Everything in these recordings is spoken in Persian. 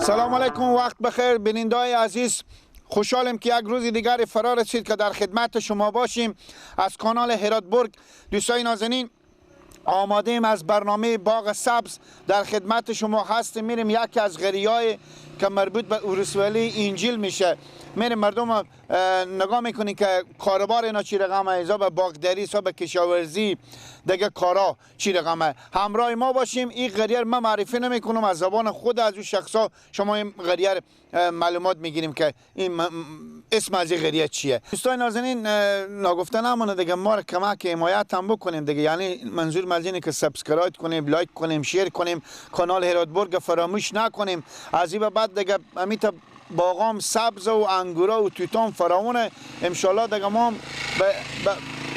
سلام علیکم، وقت بخیر بیننده‌های عزیز. خوشحالم که یک روز دیگر فرا رسید که در خدمت شما باشیم از کانال هرات برگ. دوستای نازنین، آماده ایم از برنامه باغ سبز در خدمت شما هستیم. میریم یکی از قریه‌های که مربوط به اورسوالی انجیل میشه. میریم مردم نگاه میکنیم که کاروبار اینا چی رقمه، حساب باغداری، حساب کشاورزی، دیگه کارا چی رقمه. همراه ما باشیم. این قریه من معرفی نمیکنم، از زبان خود از اون شخصا شما این قریه معلومات میگیریم که این اسم از این قریه چیه. دوستای نازنین، ناگفته نمونه دیگه ما رو کمک حمایت هم بکنیم دیگه، یعنی منظور از اینه که subscribe کنیم، like کنیم، share کنیم، کانال هرات برگ فراموش نکنیم. از این به بعد دیگه امیتا باغام سبز و انگورا و توتام فراوانه. انشالله دیگه ما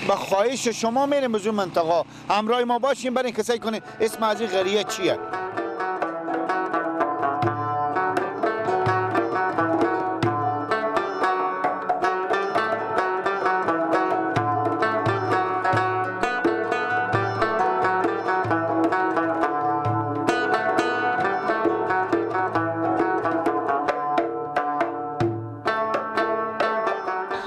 به خواهش شما میریم به منطقه. همراه ما باشیم برای اینکه سعی کنیم اسم از این قریه چیه.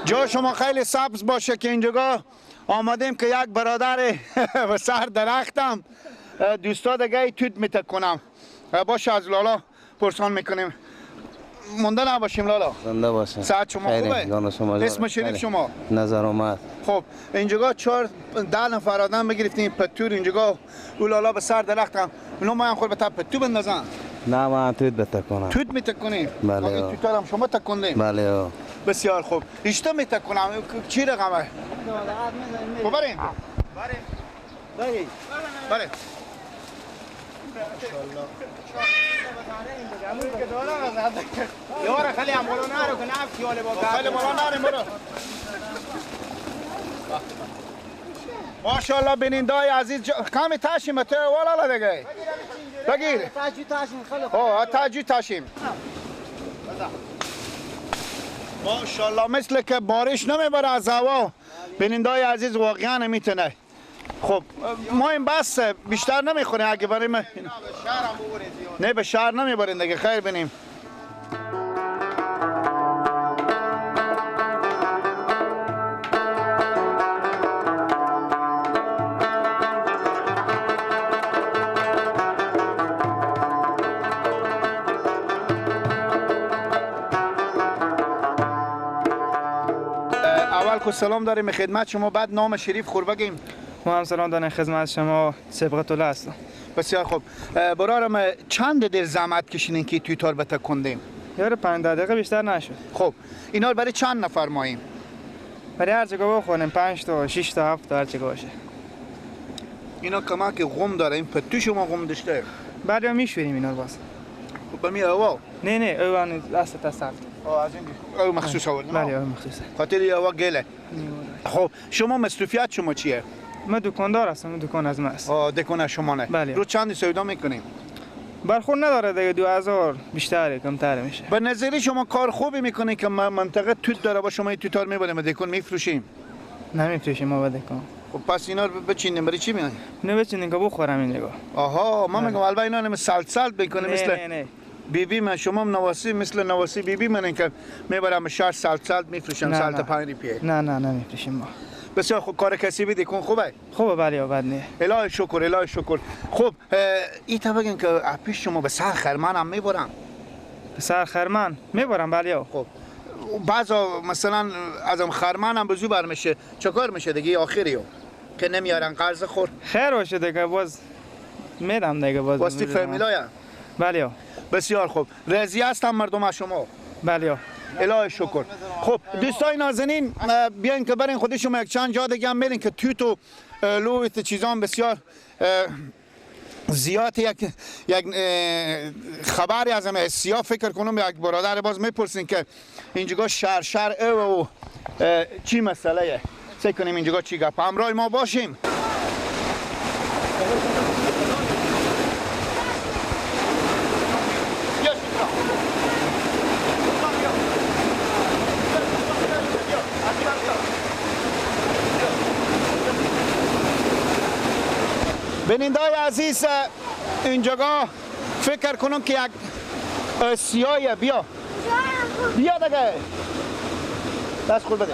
جا شما خیلی سبز باشه که اینجا آمادیم که یک برادر به سر درختم دوستا دیگه توت میتکنم باشه. از لالا پرسان میکنیم. مونده نباشیم لالا. زنده باشه. ساعت شما خوبه؟ اسم شریف شما؟ نظر اومد. خب اینجا 4 10 نفر آدم بگرفتیم پتور اینجا او لالا به سر درختم اونا ما هم خود به تپ پتو بندازن. نه من توت بتکنم. توت میتکنیم؟ بله. توت هم شما تکوندیم؟ بله. بسیار خوب. ایشتا میتکنم چی رقمه؟ ببریم. بریم. بریم. یارا خیلی هم بالا نرو که نفتی حاله با خیلی بالا نریم برو. ماشاءالله بینندای عزیز، کمی تاشیم تو والا دیگه. بگیر. تاجی تاشیم خیلی خوب. آه تاجی تاشیم. ماشاءالله مثل که بارش نمیبره از هوا. بینندای عزیز واقعا نمیتونه. خب ما این بس بیشتر نمیخوریم اگه بریم. نه به شهر نمیبریم دیگه. خیر بینیم. اول سلام داریم خدمت شما، بعد نام شریف خور بگیم. ما هم سلام داریم خدمت شما، سبقت الله هستم. بسیار خوب. برارم چند دل زحمت کشیدین که تویتار بتکندیم؟ یاره 5 دقیقه بیشتر نشد. خب اینا برای چند نفر ماییم؟ برای هر چگاه بخوریم 5 تا 6 تا 7 تا هر چگاه باشه. اینا کمک غم داره، این پتو شما غم داشته. بعد میشوریم اینا رو باز. خب بمی هوا؟ نه نه او دست تسلط. از این او مخصوص آوردیم. بله او مخصوصه. خاطر هوا گله. خب شما مصروفیت شما چیه؟ من دکاندار هستم، دکان از من است. آه دکان شما نه. بله. رو چند سودا میکنیم؟ برخورد نداره دیگه، 2000 بیشتره کمتر میشه. به نظری شما کار خوبی میکنید که منطقه توت داره با شما این توتار میبریم دکان میفروشیم؟ نمیفروشیم ما به دکان. خب پس اینا رو بچینیم برای چی میای؟ نه بچینیم که بخورم این دیگه. آها من میگم البته اینا نمی سالت سالت بکنه مثل نه نه. بیبی من شما نواسی مثل نواسی بیبی من که میبرم شهر سالت سالت میفروشم سالت 5 روپیه. نه نه نمیفروشیم ما. بسیار خوب، کار کسی بیدی کن خوبه؟ خوبه بله بد نه. الهی شکر الهی شکر. خب ای تا بگن که پیش شما به سر خرمن هم میبرم. به سر خرمن میبرم بله. خب بعضا مثلا ازم خرمن هم به زو برمیشه چه کار میشه دیگه آخریو که نمیارن قرض خور. خیر باشه دیگه باز میدم دیگه باز. واسه فامیلای. بله. بسیار خوب. راضی هستم مردم از شما؟ بله. الهی شکر. خب دوستای نازنین بیاین که برین خود شما یک چند جا دیگه هم میرین که توت و لویت چیزان بسیار زیاد. یک خبری از همه سیاه فکر کنم یک برادر باز میپرسین که اینجا شهر شهر او چی مسئله سعی کنیم اینجا چی گپ. همراه ما باشیم. بینندای عزیز، اینجا فکر کنم که یک سیاه بیا بیا دیگه دست خود بده.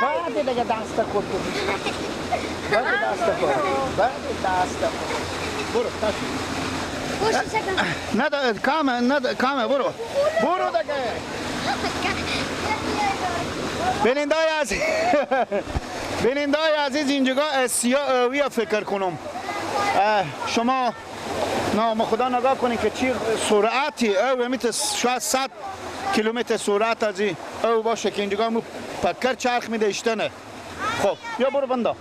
بعد دیگه دست خود بده. بعد دست خود. بعد دست خود. برو تاشو. نه کامه نه کامه برو. برو دیگه. بینندای عزیز بینندای عزیز اینجا سیاه ویا فکر کنم. شما نام خدا نگاه کنین که چی سرعتی او میت شاید 100 کیلومتر سرعت از او باشه که اینجا مو پکر چرخ میده اشتنه. خب یا برو بندا.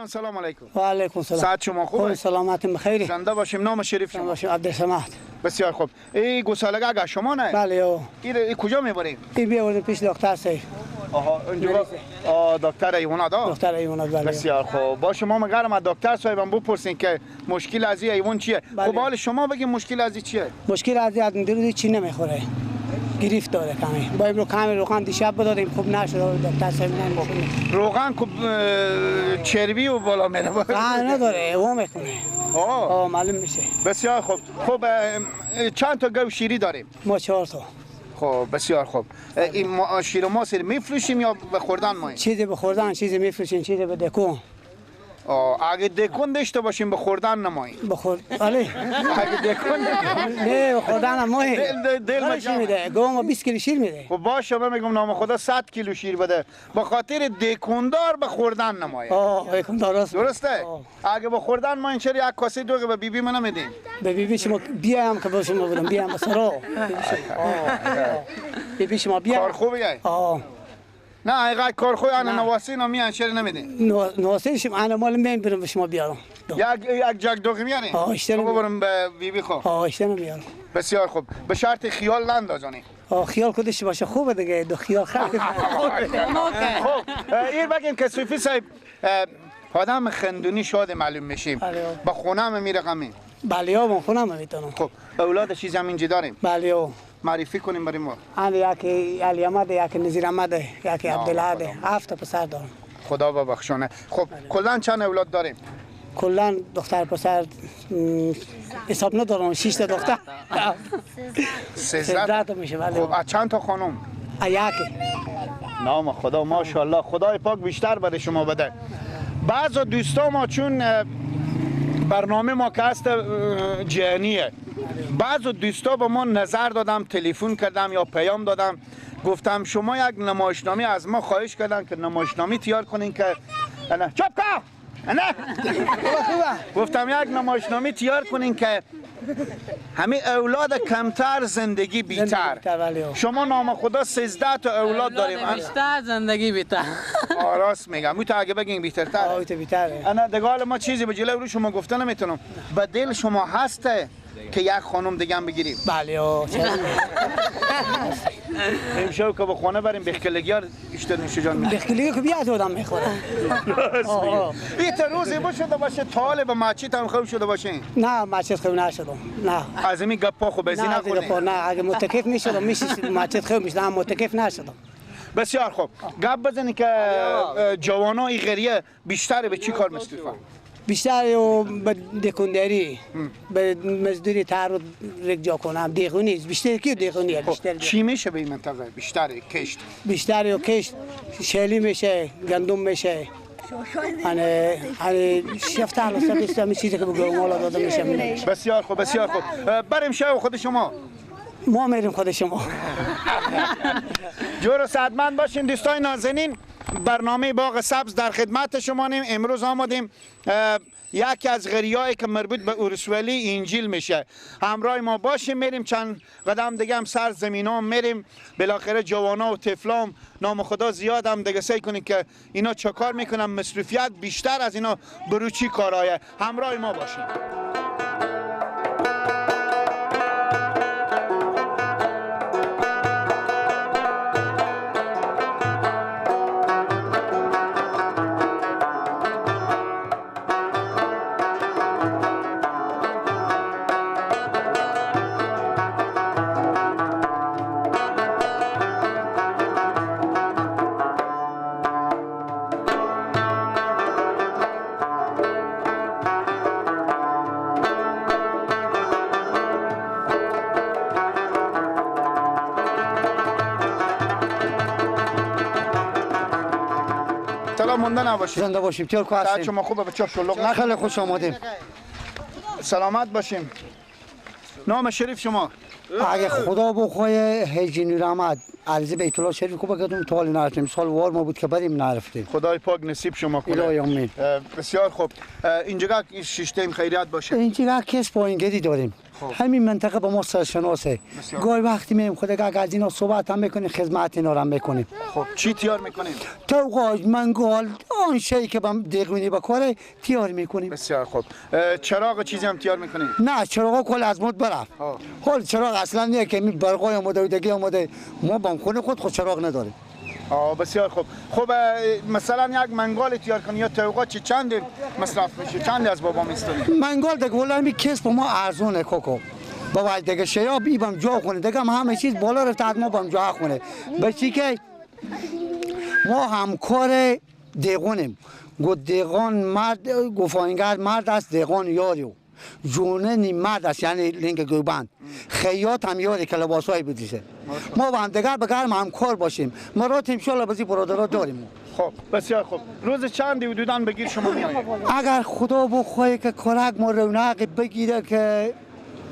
سلام علیکم. و علیکم سلام. ساعت شما خوبه؟ سلامت بخیر. زنده باشیم. نام شریف شما؟ باشیم عبدالصمد. بسیار خوب. ای گوساله اگه شما نه؟ بله او. این کجا میبریم؟ این بیاوردیم پیش دکتر صاحب. آها اونجا دکتر حیوانات. دکتر حیوانات بله. بسیار خوب. با شما مگرم از دکتر صاحبم بپرسین که مشکل از این حیوان چیه؟ بله. خب حال شما بگین مشکل از این چیه؟ مشکل از این دیروز چی نمیخوره. گریفت داره کمی. با این روغن روغن دیشب بدادیم خوب نشد دکتر صاحب نمیشه. روغن که چربی و بالا میره. نه نداره او میکنه. آه معلوم میشه. بسیار خوب. خب چند تا گاو شیری داریم؟ ما 4 تا. خب بسیار خوب. این شیر ما سر میفروشیم یا به خوردن ما؟ چیزی به خوردن، چیزی میفروشیم، چیزی به دکون. اگه دکون داشته باشیم به خوردن نماییم. بخور آره. اگه دکون نه به خوردن نماییم. دل شیر میده. گاو ما 20 کیلو شیر میده. خب باشه من میگم نام خدا 100 کیلو شیر بده. به خاطر دکوندار به خوردن نماییم. دکوندار درسته؟ اگه به خوردن ما این چرا یک کاسه دوغ به بیبی من نمیدیم. به بیبی شما بیام که باشم بودم بیام بسرا. بیبی شما بیام. کار خوبیه. نه اینقدر کار خوی انا نواسین هم میان شیر نمیدین. نواسین شما انا مال من برم به شما بیارم. یک جگ دوغ میارین؟ اشترم. ببرم به بیبی خو. اشترم میارم. بسیار خوب. به شرط خیال نندازانی. خیال کدش باشه خوبه دیگه. دو خیال خیلی خوب. این بگیم که صوفی صاحب آدم خندونی شاد معلوم میشیم. با خونه هم میره غمی. بله با خونه هم میتونم. خب اولاد چیز هم اینجا داریم. بله. معرفی کنیم برای ما. انا یکی علی احمد، یکی نظیر احمد، یکی عبدالله، 7 پسر دارم. خدا ببخشانه. خب کلا چند اولاد داریم؟ کلا دختر پسر حساب ندارم، 6 تا دختر. 13 تا میشه. بله. خب از چند تا خانم؟ یکی. نام خدا ماشاءالله، خدای پاک بیشتر برای شما بده. بعض دوستا ما چون برنامه ما که هست جهنیه، بعض دوستا با ما نظر دادم، تلفن کردم یا پیام دادم، گفتم شما یک نمایشنامه از ما خواهش کردن که نمایشنامه تیار کنین که نه چپ کا نه گفتم یک نمایشنامه تیار کنین که همه اولاد کمتر زندگی بیتر. شما نام خدا 13 تا اولاد داریم. بیشتر زندگی بیتر. راست میگم. اون تا اگه بگین بیترتره. آه بیتره. انا دیگه ما چیزی به جلوی رو شما گفته نمیتونم. به دل شما هسته که یک خانم دیگه هم بگیریم. بله. امشب که به خانه بریم بخکلگیار اشتر نوش جان می‌کنه. بخکلگی که بیاد آدم میخوره. این تا روزی شده باشه طالب مسجد هم خوب شده باشه. نه مسجد خوب نشدم. نه. از این گپا خوب از نخوریم. نه اگه متکف میشدم میشه مسجد خوب میشدم، متکف نشدم. بسیار خوب. گپ بزنی که جوانای غریه بیشتر به چی کار مصروفن؟ بیشتر به دکانداری به مزدوری تر رجا کنم دیگونی بیشتر کی دیگونی بیشتر چی میشه به این منطقه بیشتر کشت؟ بیشتر یا کشت شلی میشه، گندم میشه، انا شفت على سبيل همین چیزی که به گومالا داده میشه. بسیار خوب بسیار خوب. بریم شو خود شما. ما میریم خود شما. جور و صحتمند باشین دوستای نازنین. برنامه باغ سبز در خدمت شما نیم. امروز آمدیم یکی از غریایی که مربوط به اورسولی انجیل میشه. همراه ما باشیم، میریم چند قدم دیگه هم سر زمین هم میریم. بالاخره جوانا و طفلام نام خدا زیاد هم دیگه سعی کنید که اینا چه کار میکنن، مصروفیت بیشتر از اینا بروچی کارایه. همراه ما باشیم. زنده باشیم. تیار کو هستیم. شما خوبه بچه شلوغ نکنید. خیلی خوش آمدیم. سلامت باشیم. نام شریف شما؟ اگه خدا بخواه هجی نور احمد عرض بیت الله شریف کو بگم تا حال نرفتیم. سال وار ما بود که بریم نرفتیم. خدای پاک نصیب شما کنه. الهی آمین. بسیار خوب. اینجا شیشتیم خیریت باشه. اینجا کس پایینگری داریم. همین منطقه با ما سرشناسه. گاهی وقتی میایم خدا اگه از اینا صحبت هم میکنیم، خدمت اینا رو هم میکنیم. خب چی تیار میکنیم؟ توقاج، منگال، آن شی که بم دقونی با کاره تیار میکنیم. بسیار خوب. چراغ چیزی هم تیار میکنیم؟ نه چراغ کل از مد برفت. حال چراغ اصلا نیه که می برقای آمده و دیگه آمده. ما با خونه خود چراغ نداریم. بسیار خوب. خب مثلا یک منگال تیار کنی یا توقع چی چند مصرف میشه؟ چند از بابا میستونی؟ منگال دیگه والله می کسب ما ارزونه کوکو. بابا دیگه شیا بیبم جا خونه دیگه هم همه چیز بالا رفت ما بام جا خونه. بچی که ما همکار دیگونیم. گفت دیگان مرد گفاینگر مرد است، دیگان یاریو. جونه نیم مرد است، یعنی لینک گوبند. خیاط هم یاری که لباسای بدیشه. ما با هم دیگر به گرم همکار باشیم. ما را ان شاءالله بزی برادرها داریم. خب بسیار خوب. روز چند حدوداً بگیر شما میایید؟ اگر خدا بخواه که کرک ما رونق بگیره که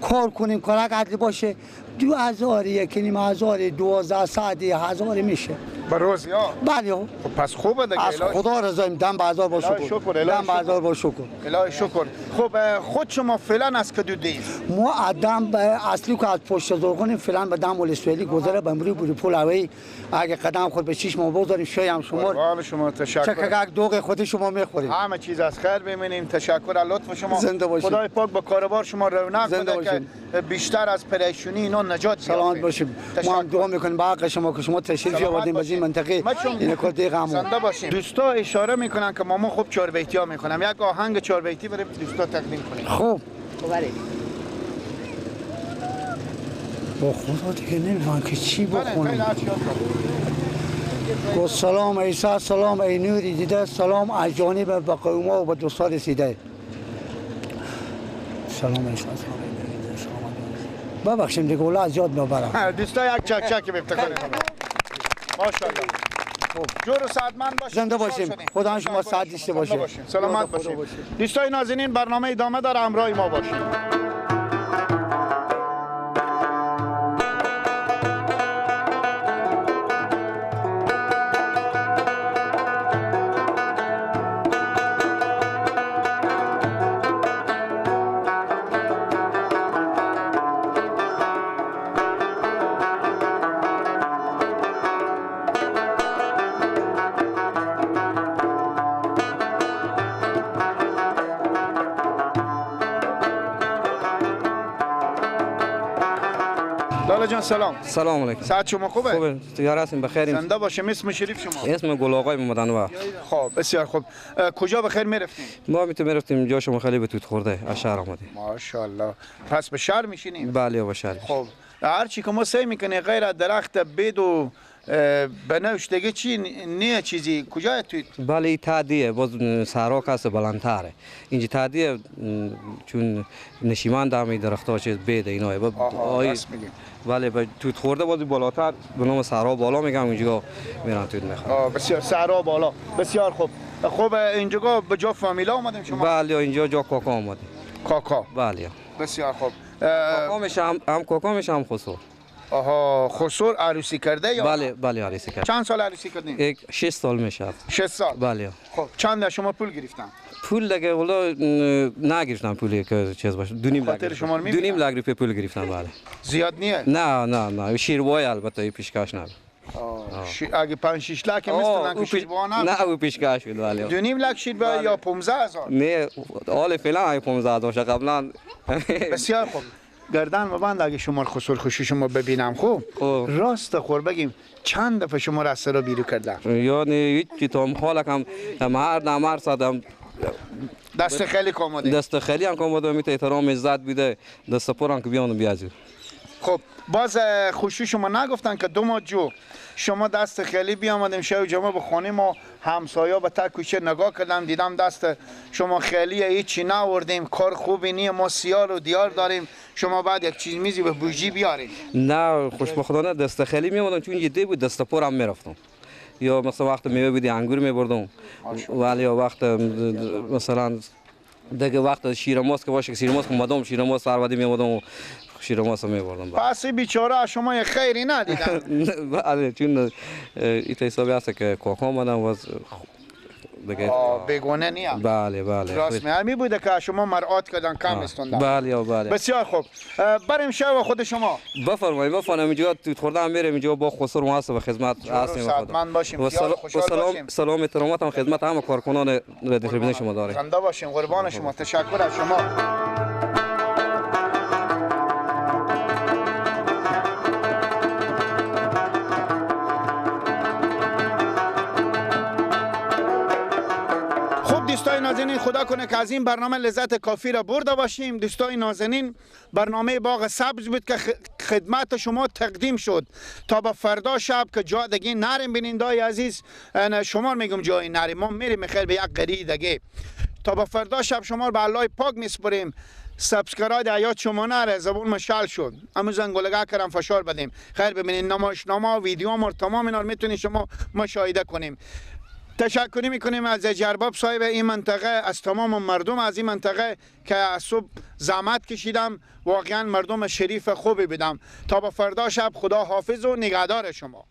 کار کنیم، کرک عدل باشه، 2000 1.5 هزار 1200 1000 میشه. بر روز یا؟ بله. خب پس خوبه دیگه. از خدا رضاییم. دم به هزار با شکر. دم به هزار با شکر. الهی شکر. خب خود شما فعلا از کدو دید؟ ما ادم اصلی که از پشت زرقونیم فعلا به دم ولسوالی گذره به امروی بوری پول اوی. اگه قدم خود به چشم ما بگذاریم شوی هم شما. شما تشکر. چکک دوغ خود شما میخوریم. همه چیز از خیر ببینیم. تشکر از لطف شما. زنده باشید. خدای پاک با کاروبار شما رونق بده که بیشتر از پریشونی اینا نجات بیابید. سلامت باشید. ما هم دعا میکنیم به حق شما که شما تشریف آوردین به این منطقه. این کار دیگه هم زنده باشیم. دوستا اشاره میکنن که ماما خوب چهار بیتی ها میکنم. یک آهنگ چهار بیتی برای دوستا تقدیم کنیم. خوب. با خدا دیگه نمیفهم که چی بخونم. گفت سلام عیسی سلام ای نوری دیده، سلام از جانب به قوما و به دوستا رسیده. سلام عیسی سلام ای نوری دیده، سلام. ببخشیم دیگه والله از یاد میبرم. دوستا یک چک چک افتخار کنم. ماشاءالله. جور و سعادتمند باشید. زنده باشیم. خدا شما سعادت داشته باشه. سلامت باشید. دوستای نازنین برنامه ادامه داره، همراه ما باشید. لالا جان سلام. سلام علیکم. ساعت شما خوبه؟ خوبه. تیار هستیم بخیریم. زنده باشیم. اسم شریف شما؟ اسم گل آقای محمد انور. خب بسیار خوب. کجا بخیر میرفتیم؟ ما میتونیم میرفتیم جا شما خیلی به توت خورده از شهر آمدیم. ماشاءالله. پس به شهر میشینیم؟ بله به شهر. خب هر چی که ما سعی میکنه غیر از درخت بید و بنوش دیگه چی نیه چیزی کجای توی؟ بله این تعدیه باز سرا کس بلندتره اینجا تعدیه چون نشیمن دمی درخت‌ها چیز بده اینا. بله با توت خورده باز بالاتر به نام سرا بالا میگم اینجا میرن توت میخورن. بسیار سرا بالا بسیار خوب. خوب اینجا به جا فامیلا اومدیم شما؟ بله اینجا جا کاکا اومدیم. کاکا؟ بله بسیار خوب. کاکا میشه هم کاکا میشه هم خسرو. آها خسرو عروسی کرده یا؟ بله بله عروسی کرده. چند سال عروسی کردین؟ 6 سال میشه. 6 سال؟ بله. خب چند شما پول گرفتن؟ پول دیگه والله نگرفتم پولی که چیز باشه. 2.5 لک. 2.5 لک روپیه پول گرفتم بله. زیاد نیه؟ نه نه نه شیروای البته پیشکش نه. اگه 5-6 لک میستنن که شیربا نه نه او پیشکش بود ولی 2.5 لک شیربا یا 15,000 نه حال فعلا اگه 15,000 باشه قبلا. بسیار خوب. گردن ببند اگه شما خسر خوشی شما ببینم. خوب راست خور بگیم چند دفعه شما را از سرا بیرو کردم؟ یعنی هیچ تا حالا کم هر دم هر ساعت دست خیلی کاماده دست خیلی هم کاماده میته احترام عزت بیده دست پرم که بیان بیازی. خب باز خوشی شما نگفتن که 2 ماه جو شما دست خیلی بیامدیم شب جمعه به خانه ما همسایا به تک کوچه نگاه کردم دیدم دست شما خیلی هیچی نآوردیم کار خوبی نیه ما سیار و دیار داریم شما بعد یک چیز میزی به بوجی بیاریم. نه خوشبختانه دست خیلی میآمدم چون یه دی بود دست پرم میرفتم یا مثلا وقت میوه بودی انگور میبردم ولی یا وقت مثلا دیگه وقت شیرماست که باشه که شیرماست اومدم شیرماست سروادی میآمدم شیرماست میبردم. پس بیچاره شما یه خیری ندیدن. بله چون این حسابی هست که کاکا آمدم باز دیگه بیگانه نیم. بله بله راست می بوده که شما مرعات کردن کم استوندن. بله بله بسیار خوب. بریم شب خود شما. بفرمایید بفرمایید اینجا توت خورده هم میریم اینجا با خسرو هست و خدمت هستیم. سلامت باشیم. خوشحال باشیم. سلام احترامات هم خدمت همه کارکنان رادیو تلویزیون شما داریم. زنده باشیم قربان شما. تشکر از شما. دوستای نازنین خدا کنه که از این برنامه لذت کافی را برده باشیم. دوستای نازنین برنامه باغ سبز بود که خدمت شما تقدیم شد تا با فردا شب که جا دیگه نریم. بینندای عزیز شما میگم جای نریم ما میریم خیر به یک قری دیگه. تا با فردا شب شما به الله پاک میسپریم. subscribe یاد شما نره زبون مشال شد امو زنگولگه کردم فشار بدیم. خیر ببینین نمایشنامه ویدیو ما تمام اینا رو میتونید شما مشاهده کنیم. تشکری میکنیم از جرباب صاحب این منطقه از تمام مردم از این منطقه که از صبح زحمت کشیدم واقعا مردم شریف خوبی بدم. تا با فردا شب خدا حافظ و نگهدار شما.